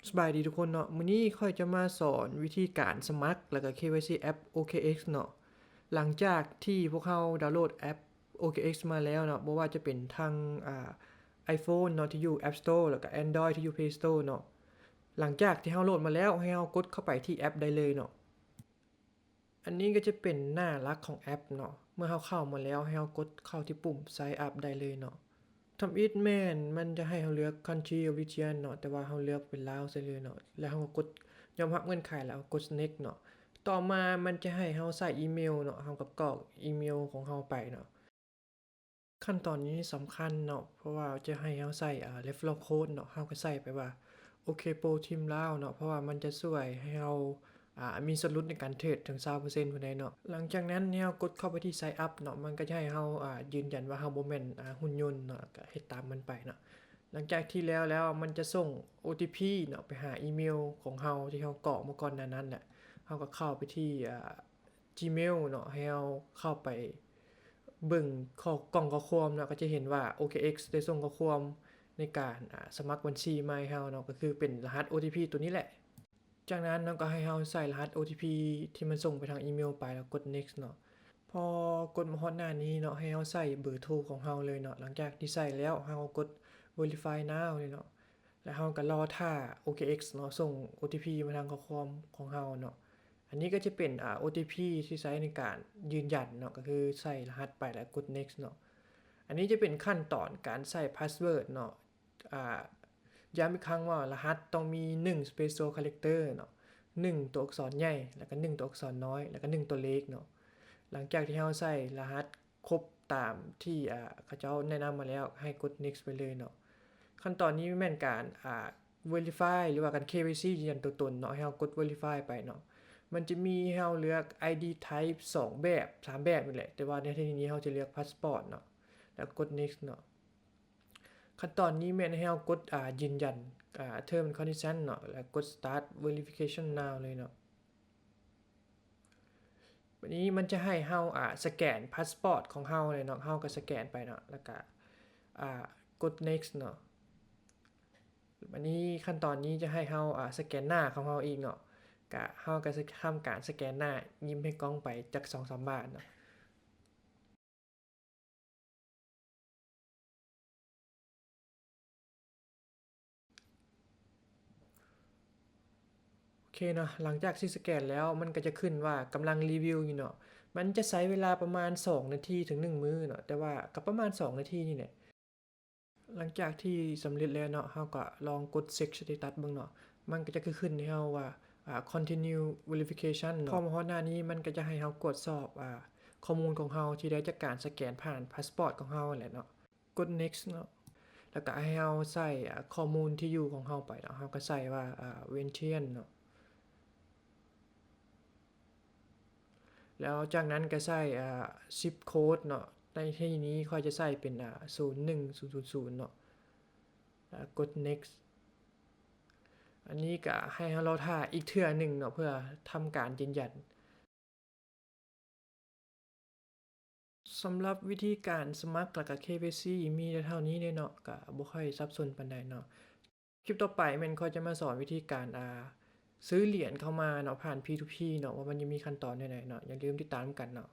ສະບາຍດີທຸກຄົນເນາະ, ມື້ນີ້ຂ້ອຍຈະມາສອນວິທີການສະໝັກ ແລ້ວກໍ ເຄວາຍຊີ ແອັບ ໂອເຄເອັກ ເນາະ. ຫຼັງຈາກທີ່ພວກເຮົາດາວໂຫຼດແອັບ ໂອເຄເອັກ ມາແລ້ວເນາະ, ບໍ່ວ່າຈະເປັນທັງ ອາ iPhone ເນາະ ທີ່ຢູ່ App Store ແລ້ວກໍ Android ທີ່ຢູ່ Play Store ເນາະ. ຫຼັງຈາກທີ່ເຮົາໂຫຼດມາແລ້ວ, ໃຫ້ເຮົາກົດເຂົ້າໄປທີ່ແອັບໄດ້ເລີຍເນາະ. ອັນນີ້ກໍຈະເປັນໜ້າຫຼັກຂອງແອັບເນາະ. ເມື່ອເຮົາເຂົ້າມາແລ້ວ, ໃຫ້ເຮົາກົດເຂົ້າທີ່ປຸ່ມ Sign Up ໄດ້ເລີຍເນາະ. ທຳອິດແມ່ນມັນຈະໃຫ້ເຮົາເລືອກ Country of Region ເນາະ, ແຕ່ວ່າເຮົາເລືອກເປັນລາວໃສ່ເລີຍເນາະ, ແລ້ວເຮົາກໍກົດຍອມຮັບເງື່ອນໄຂ ແລ້ວກໍກົດ Next ເນາະ. ຕໍ່ມາມັນຈະໃຫ້ເຮົາໃສ່ອີເມວເນາະ, ເຮົາກໍກອກອີເມວຂອງເຮົາໄປເນາະ. ຂັ້ນຕອນນີ້ສຳຄັນເນາະ, ເພາະວ່າຈະໃຫ້ເຮົາໃສ່ ອາ referral code ເນາະ, ເຮົາກໍໃສ່ໄປວ່າ ໂອເຄໂປຣ ທີມລາວ ເນາະ, ເພາະວ່າມັນຈະຊ່ວຍໃຫ້ເຮົາ ອາ ມີສ່ວນຫຼຸດໃນການເທຣດເຖິງຊາວເປີເຊັນພຸ້ນໃດເນາະ. ຫຼັງຈາກນັ້ນໃຫ້ເຮົາກົດເຂົ້າໄປທີ່ Sign Up ເນາະ, ມັນກໍຈະໃຫ້ເຮົາ ອາ ຢືນຢັນວ່າເຮົາບໍ່ແມ່ນ ອາ ຫຸ່ນຍົນເນາະ, ກໍເຮັດຕາມມັນໄປເນາະ. ຫຼັງຈາກທີ່ແລ້ວແລ້ວ ມັນຈະສົ່ງໂອທີພີເນາະ ໄປຫາອີເມວຂອງເຮົາທີ່ເຮົາກອກມາກ່ອນໜ້ານັ້ນແຫຼະ. ເຮົາກໍເຂົ້າໄປທີ່ ອາ Gmail ເນາະ, ໃຫ້ເຮົາເຂົ້າໄປເບິ່ງຂໍ້ ກ່ອງຂໍ້ຄວາມເນາະ, ກໍຈະເຫັນວ່າ ໂອເຄເອັກ ໄດ້ສົ່ງຂໍ້ຄວາມໃນການ ອາ ສະໝັກບັນຊີໃໝ່ໃຫ້ເຮົາເນາະ, ກໍຄືເປັນລະຫັດໂອທີພີຕົວນີ້ແຫຼະ. ຈາກນັ້ນເນາະ ກໍໃຫ້ເຮົາໃສ່ລະຫັດໂອທີພີທີ່ມັນສົ່ງໄປທາງອີເມວໄປ ແລ້ວກົດ Next ເນາະ. ພໍກົດມາຮອດໜ້ານີ້ເນາະ, ໃຫ້ເຮົາໃສ່ເບີໂທຂອງເຮົາເລີຍເນາະ. ຫຼັງຈາກທີ່ໃສ່ແລ້ວ ເຮົາກໍກົດ Verify Now ເລີຍເນາະ. ແລ້ວເຮົາກໍລໍຖ້າ ໂອເຄເອັກ ເນາະ ສົ່ງໂອທີພີມາທາງຂໍ້ຄວາມຂອງເຮົາເນາະ. ອັນນີ້ກໍຈະເປັນ ອາ ໂອທີພີທີ່ໃຊ້ໃນການຢືນຢັນເນາະ, ກໍຄືໃສ່ລະຫັດໄປແລ້ວກົດ Next ເນາະ. ອັນນີ້ຈະເປັນຂັ້ນຕອນການໃສ່ພາສເວີດເນາະ. ອາ ຢ້ຳອີກຄັ້ງວ່າລະຫັດຕ້ອງມີໜຶ່ງ special character ເນາະ, ໜຶ່ງຕົວອັກສອນໃຫຍ່ ແລ້ວກໍໜຶ່ງຕົວອັກສອນນ້ອຍ ແລ້ວກໍໜຶ່ງຕົວເລກເນາະ. ຫຼັງຈາກທີ່ເຮົາໃສ່ລະຫັດ ຄົບຕາມທີ່ ອາ ເຂົາເຈົ້າແນະນຳມາແລ້ວ, ໃຫ້ກົດ Next ໄປເລີຍເນາະ. ຂັ້ນຕອນນີ້ແມ່ນການ ອາ Verify ຫຼືວ່າການ ເຄວາຍຊີ ຢືນຢັນຕົວຕົນເນາະ, ໃຫ້ເຮົາກົດ Verify ໄປເນາະ. ມັນຈະມີໃຫ້ເຮົາເລືອກ ໄອ ດີ Type ສອງແບບ ສາມແບບນີ້ແຫຼະ, ແຕ່ວ່າໃນທີ່ນີ້ເຮົາຈະເລືອກ Passport ເນາະ ແລ້ວກົດ Next ເນາະ. ຂັ້ນຕອນນີ້ແມ່ນໃຫ້ເຮົາກົດ ອາ ຢືນຢັນ ອາ Term and Condition ເນາະ, ແລ້ວກົດ Start Verification Now ເລີຍເນາະ. ບັດນີ້ມັນຈະໃຫ້ເຮົາ ອາ ສະແກນພາສປອດຂອງເຮົາເລີຍເນາະ, ເຮົາກໍສະແກນໄປເນາະ, ແລ້ວກໍ ອາ ກົດ Next ເນາະ. ບັດນີ້ຂັ້ນຕອນນີ້ຈະໃຫ້ເຮົາ ອາ ສະແກນໜ້າຂອງເຮົາອີກເນາະ, ກະ ເຮົາກໍຈະທຳການສະແກນໜ້າ, ຍິ້ມໃຫ້ກ້ອງໄປຈັກສອງສາມບາດເນາະ. ໂອເຄເນາະ, ຫຼັງຈາກທີ່ສະແກນແລ້ວ ມັນກໍຈະຂຶ້ນວ່າກຳລັງຣີວິວຢູ່ເນາະ. ມັນຈະໃຊ້ເວລາປະມານສອງນາທີເຖິງໜຶ່ງມື້ເນາະ, ແຕ່ວ່າກໍປະມານສອງນາທີນີ້ແຫຼະ. ຫຼັງຈາກທີ່ສຳເລັດແລ້ວເນາະ, ເຮົາກໍລອງກົດເຊັກສະເຕຕັສເບິ່ງເນາະ, ມັນກໍຈະຂຶ້ນໃຫ້ເຮົາວ່າ ອາ Continue Verification ເນາະ. ພໍມາຮອດໜ້ານີ້ ມັນກໍຈະໃຫ້ເຮົາກວດສອບ ອາ ຂໍ້ມູນຂອງເຮົາທີ່ໄດ້ຈາກການສະແກນຜ່ານພາສປອດຂອງເຮົາຫັ້ນແຫຼະເນາະ. ກົດ Next ເນາະ, ແລ້ວກໍໃຫ້ເຮົາໃສ່ ອາ ຂໍ້ມູນທີ່ຢູ່ຂອງເຮົາໄປເນາະ, ເຮົາກໍໃສ່ວ່າ ອາ Vientiane ເນາະ. ແລ້ວຈາກນັ້ນກໍໃສ່ ອາ ຊິບໂຄດເນາະ, ໃນທີ່ນີ້ຂ້ອຍຈະໃສ່ເປັນ ອາ ສູນໜຶ່ງສູນສູນເນາະ, ແລ້ວກົດ Next. ອັນນີ້ກໍໃຫ້ເຮົາລໍຖ້າອີກເທື່ອໜຶ່ງເນາະ ເພື່ອທຳການຢືນຢັນ. ສຳລັບວິທີການສະໝັກ ແລ້ວກໍ ເຄວາຍຊີ ມີແຕ່ເທົ່ານີ້ເດ້ເນາະ, ກໍບໍ່ຄ່ອຍສັບສົນປານໃດເນາະ. ຄລິບຕໍ່ໄປແມ່ນຂ້ອຍຈະມາສອນວິທີການ ອາ ຊື້ຫຼຽນເຂົ້າມາເນາະ ຜ່ານ P two P ເນາະ ວ່າມັນຈະມີຂັ້ນຕອນແນວໃດເນາະ, ຢ່າລືມຕິດຕາມນຳກັນເນາະ.